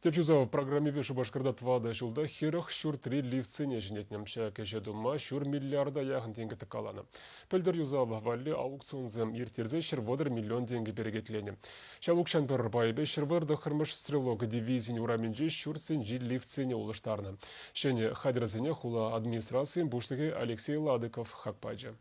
Тӗп юсав программипе Шупашкарта тӑватӑ ҫулта 40 ҫуртри лифтсене ҫӗнетнӗ. Ҫак ӗҫе тума ҫур миллиарда яхӑн тенкӗ тӑккаланӑ. Пӗлтӗр юсав валли аукционсем ирттерсе 130 миллион тенкӗ перекетленӗ. Ҫав укҫан пӗр пайӗпе 139-мӗш стрелок дивизин урамӗнчи ҫуртсенчи лифтсене улӑштарнӑ. Ҫӗнӗ хатӗрсене хула администрацийӗн пуҫлӑхӗ Алексей Ладыков хак пачӗ.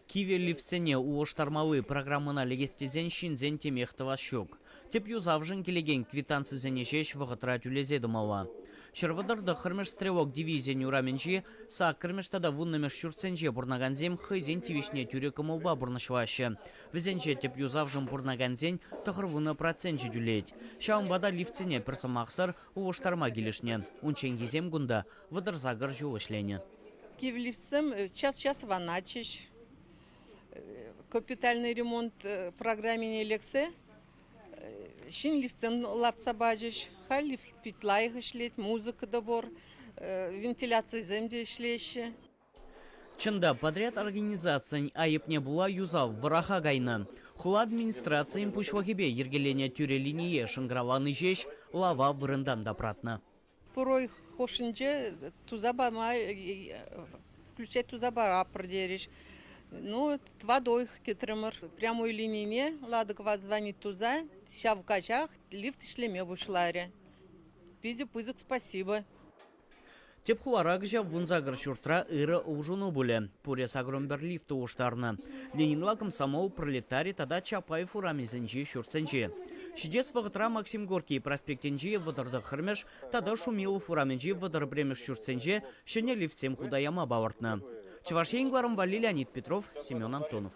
Кивӗ лифтсене улӑштармалли программӑна лекес тесен ҫынсен темех тӑвас ҫук. Тӗп юсавшӑн килекен квитанцисене ҫеҫ вӑхӑтра тӳлесе тӑмалла. 139-мӗш стрелок дивизийӗн урамӗнчи саккӑрмӗш тата вуннӑмӗш ҫуртсенче пурӑнакансем хӑйсен тивӗҫне тӳрӗ кӑмӑлпа пурнӑҫлаҫҫӗ. Вӗсенче тӗп юсавшӑн пурӑнакансен 90 проценчӗ тӳлет. Ҫавӑнпа та лифтсене пӗр сӑмахсӑр улӑштарма килӗшнӗ. Унчченхисем кунта 38 ҫул ӗҫленӗ. Кивлевсем час-час ванатчӗҫ. Капитальный ремонт программине лексе ҫын лифтсем лартса пачӗҫ. Халь лифт пит лайӑх ӗҫлет, музыка та пур, вентиляцисем те ӗҫлеҫҫӗ. Чӑн та, подряд организацийӗн айӑпне пула юсав вӑраха кайнӑ. Хула администрацийӗн пуҫлӑхӗпе йӗркеленӗ тӳрӗ линие шӑнкӑравлани ҫеҫ лава вырӑнтан тапратнӑ. Пур хушшинче туса пама, включать туса параппӑр терӗҫ. Ну, тӑватӑ уйӑх кӗтрӗмӗр. Прямой линине Ладыкова звонить туса ҫав каҫах лифт ӗҫлеме пуҫларӗ. Питӗ пысӑк спасибо. Тӗп хулара кӑҫал 18 ҫуртра ырӑ улшӑну пулӗ. Пурӗ 81 лифт улӑштарнӑ. Ленинла комсомол, Пролетари тата Чапаев урамӗсенчи ҫуртсенче. Ҫитес вӑхӑтра Максим Горький проспектӗнчи 39-мӗш тата Шумилов урамӗнчи 31-мӗш ҫуртсенче ҫӗнӗ лифтсем хута яма палӑртнӑ. Чӑваш Ен кӑларӑм валли Леонид Петров, Семен Антонов.